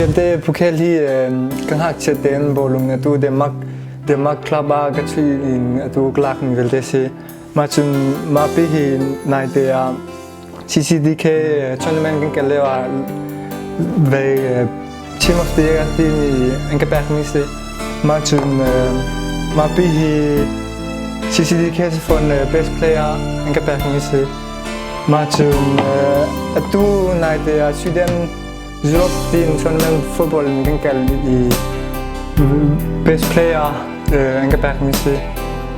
Vialte phukhel hi ka ngakchiat tein bawlung atu Denmark Denmark club ah ka chuih in atu ka lak mi vialte si. Mah cun mah pi hi naite ah CCDK tournament kan kal lio ah ve Team of the Year timi an ka pek mi si. Mah cun mah pi hi CCDK si fawn le best player an ka pek mi si. Mah cun atu naite ah Sweden Europe team tournament football in kan kal i best player an ka pek mi si.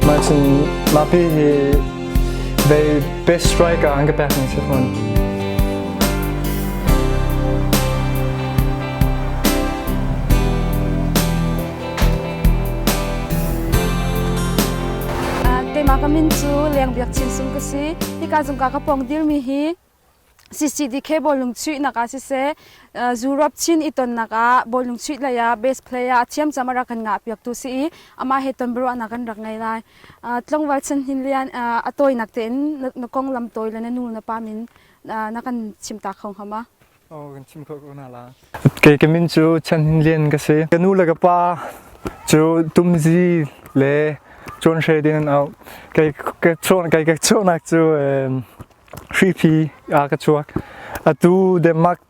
Mah cun mah pi hi they best striker an ka pek mi si fawn. Keimah ka min cu Leng Biak Chin Sung ka si. Hika zungka ka pong dirmi hi CCDK bawlung chuihnak ah siseh, Europe Chin i tonnak ah bawlung chuih lei ah best player a thiam cam a rak kan ngah piaktu si i amah he ton biaruahnak kan rak ngei lai. Tlangval Chan Hnin Lian a tawinak tein na konglam tawi le na nu na pa min na kan chim ta kho hnga ma? Oh, kan chim kho ko hna la. Kei ka min cu Chan Hnin Lian ka si. Ka nu le ka pa cu Tumzi le Chuan Hre din an auh. Kei ka chuah kei ka chuahnak cu Hriphi ah ka chuak. Atu Denmark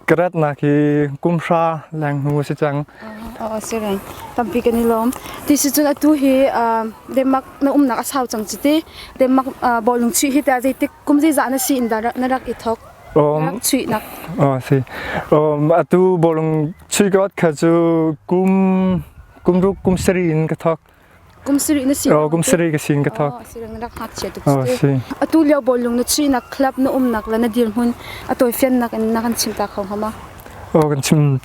ka ratnak hi kum hra leng hnu a si cang. Oh, si reng. Tampi kan i lawm. Ti si cun atu hi Denmark na umnak a sau cang ci ti. Denmark bawlung chuih hi ta zeitik kum zeizah na si in dah na rak i thok? Rak chuihnak. Oh, si. Um, atu bawlung chuih ka kha cu kum kum ruk kum sari in ka thok. Kum sarih na si. Oh, kum sarih ka sin ka thok. Oh, si rak ngakchia tuk si. Atu lio bawlung na chuihnak club na umnak le na dirhmun a tawifiannak in na kan chim ta kho hnga ma? Oh, kan chim.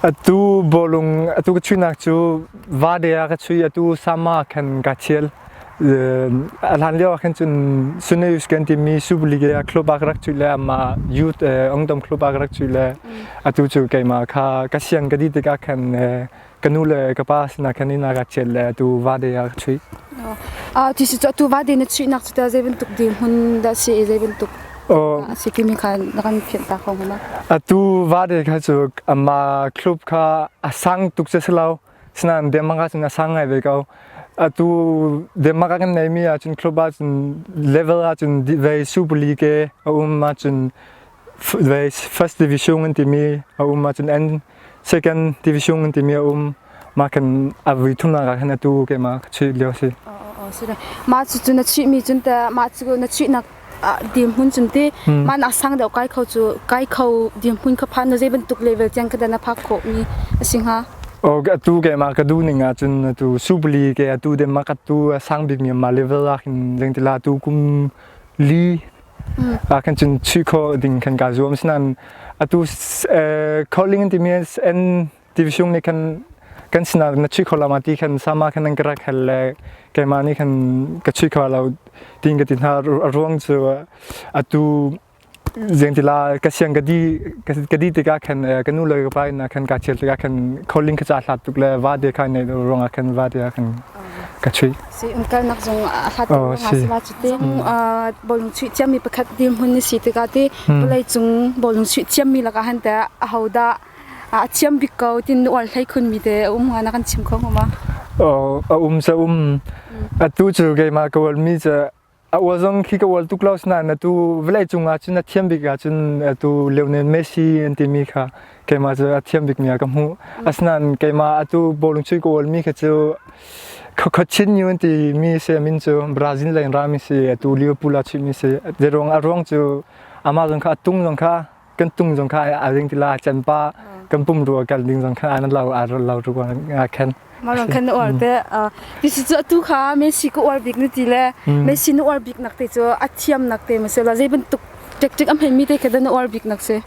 Atu bawlung atu ka chuihnak cu Vade ah ka chui atu Sama khan ka thial. A hlan lio ah khan cun Suneus kan timi Super League ah club ah ka rak chuih le ama youth ongdom club ah ka rak chuih le atu cu keimah kha ka siang ka di tikah khan ka nu le ka pa sinah khan inn ah ka chiat le atu vade ah ka chuih. Ah ti si cu atu vade na chuihnak cu ta zei bantuk dirhmun dah si i zei bantuk a si timi kha na kan fianh ta kho hnga ma? Atu vade kha cu ama club kha a sang tuk cu si lo. Sinain Denmark ah cun a sang ngai ve ko. Atu Denmark ah kan neimi ahcun club ahcun level ahcun ve Super League a um ahcun ve first division an timi a um ahcun N second division an timi a um mah khan a vui thumnak ah khan atu keimah ka chuih lio si. Mah cu cu na chuihmi cun te mah cu na chuihnak dirhmun cun ti mah nak sang deuh kai kho cu kai kho dirhmun kha phan na zei bantuk level tiang kha na phak khawh mi a si hnga? Oh, atu keimah ka duh ning ahcun atu Super League ke atu Denmark atu sang bik mi ma level ah khin lengtila atu kum li ah khan cun chuih khawh ding khan kaa zuam asinain atu calling timi N division nih khan kan sinah na chuih kho lo ma ti khan sama khan an ka rak hal le keimah nih khan ka chuih kho lo tin ka ti hna a ruang cu atu zengtila ka siang ka di ka di tikah khan ka nu le ka pa in khan ka chial tikah khan calling ka ca hlat tuk le va de kha nei ruangah khan va de khan ka chuih Si umkalnak zong a hlat oh, si. la cu te bawlung chuih thiammi pakhat dirhmun ni si tikah ti vawlei cung bawlung chuih thiammi lakah han te ahodah a thiam bik ko tin nu ual hlei khun mi te a um na kan chim kho hnga ma? Oh, a um sa um. Atu cu keimah ka ual mi cu a ual zong khi ka ual tuk lo sinain atu vawlei cung ah cun a thiam bik ah cun atu Lionel Messi an timi kha keimah cu a thiam bik mi ah ka hmuh. Asinain keimah atu bawlung chuih ka ual mi kha cu Kachin New an timi si a min cu Brazil lei in rami si atu Liverpool ah chuihmi si. Zeiruang a ruang cu amah zong kha a tung zong kha kan tung zong kha a ring ti la chan pa kan pum rua kal ding zong kha an lo a lo ruang a khen. Marang khan na uar te ti si cu atu kha Messi ka uar bik na ti le Messi na uar bik nak te cu a thiam nak te ma se la zei bantuk tactic a hman mi te kha da na uar bik nak si.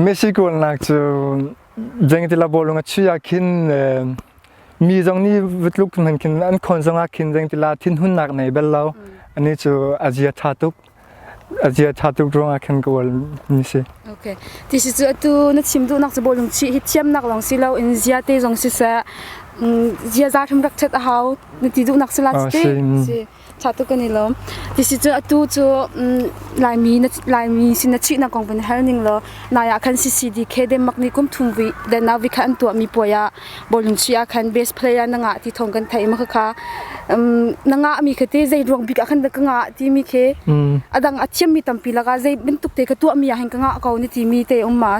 Messi ka uar nak cu jeng ti la bolung a chuya khin mi zong nih vatluk hman khin an khon zong ah khin zeng tila thinhunnak nei bel lo ani cu a zia tha tuk a zia tha tuk ruangah khan ka ual mi si Okay. Ti si cu atu na chim duhnak cu bawlung chih hi thiamnak lawng si lo in zia te zong si seh zia za hrim rak chat a hau na ti duhnak si la ti si. Tha tuk kan i lawm. Tisi cu atu cu Laimi na Laimi sin na chihnak kong van hal ning law nai ah khan CCDK Denmark nih kum thum vi den ah vi kha an tuahmi puai ah bawlung chuih ah khan best player na ngah ti thawng kan theih ma kha na ngah mi kha te zei ruang bik ah khan ka ngah ti mi khi adang a thiam mi tampi lakah zei bantuk te ka tuah mi ah hin ka ngah ko ni ti mi te um ma.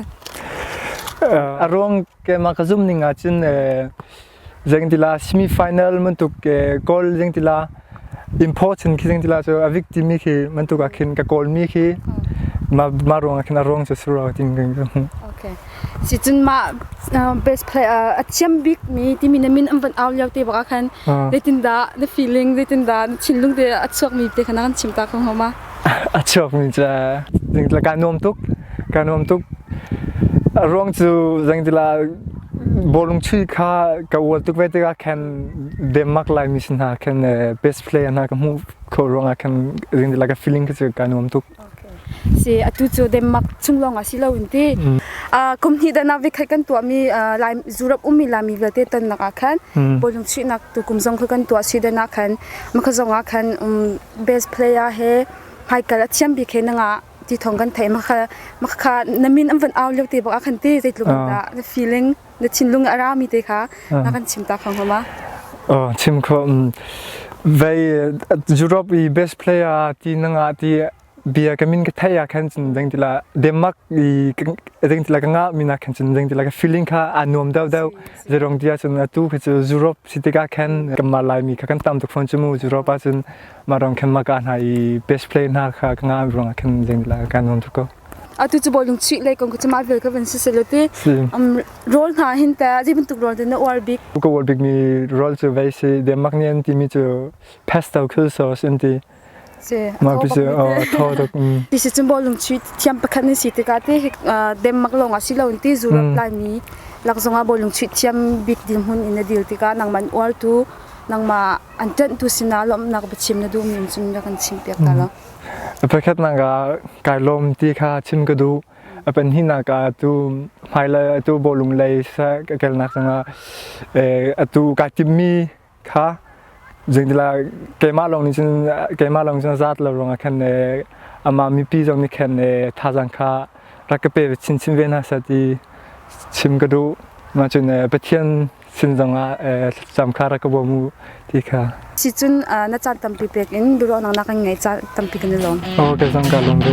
A ruang ke ma ka zum ning ah cun zengtila semi final bantuk goal zengtila important khi zengtila cu a vik timi khi bantuk ah khin ka kawl mi khi ma ma ruang ah khin a ruang cu suro ting king Okay. Si cun ma best play a thiam bik mi timi na min an van au lio te bak khan zeitin dah na feeling zeitin dah na thinlung te a chuak mi te khan kan chim ta ko ma? A chuak mi cu zengtila ka nuam tuk, ka nuam tuk. A ruang cu zengtila bawlung chuih kha ka ual tuk ve tikah khan Denmark Laimi sin hna khan best player hna ka hmuh khawh ruangah khan zengtila ka feeling kha cu ka nuam tuk. Si atu cu Denmark chung lawng ah si lo in ti. Kum hnih dan ah vikhat kan tuahmi Lai Europe ummi Laimi vialte tonnak ah khan bawlung chuihnak tu kum zong kha kan tuah Sweden ah khan makha zong ah khan best player he hmaikal a thiam bik he na ngah ti thawng kan theih makha na min an van au lio te bak ah khan te zeitluk dah na feeling na thinlung a rami te kha na kan chim ta kho ma? Oh, chim kho. Vei Europe i best player ti na ngah ti bia ka min ka theih ah khan cun deng tila Denmark i deng tila ka ngah mi na khan cun deng tila ka feeling kha a nuam deuh deuh. Zerong ti ahcun atu kha cu Europe si tikah khan kanmah Laimi kha kan tam tuk fawn cu mu. Europe ahcun mah rong khan mah ka hna i best play hna kha ka ngah ruangah khan deng tila ka nuam tuk ko. Atu cu bawlung chuih lei kong cu mah vial ka van si selo ti. Rawl hna hin ta zei bantuk rawl te na uar bik? Ka uar bik mi rawl cu vei si Denmark nih an timi cu pesto sauce an ti. Mah pi cu a thaw tuk. Ti si cun bawlung chuih thiam pakhat ni si tikah ti Denmark lawng ah si lo in ti Europe Laimi lak zongah bawlung chuih thiam bik dirhmun in na dil tikah nangmah an uartu nangmah an ṭanhtu sinah lawmhnak biachim na duhmi in cun rak kan chim piak ta lo. Pakhatnak ah kai lawm ti kha chim ka duh. A pahnihnak ah atu hmailei atu bawlung lei ka kelnak zongah atu kaa timmi kha zeitila keimah lawng nih cun keimah lawng cun a zat lo ruangah khan amah mipi zong nih khan thazaang kha rak ka pe chinchin ve hna seh ti chim ka duh. Mah cun Pathian sin zongah thlacam kha rak ka bawm u ti kha. Si cun na caan tampi pek in biaruahnak na kan ngeih caan tampi kan i lawm. Okay, zong ka lawm ve.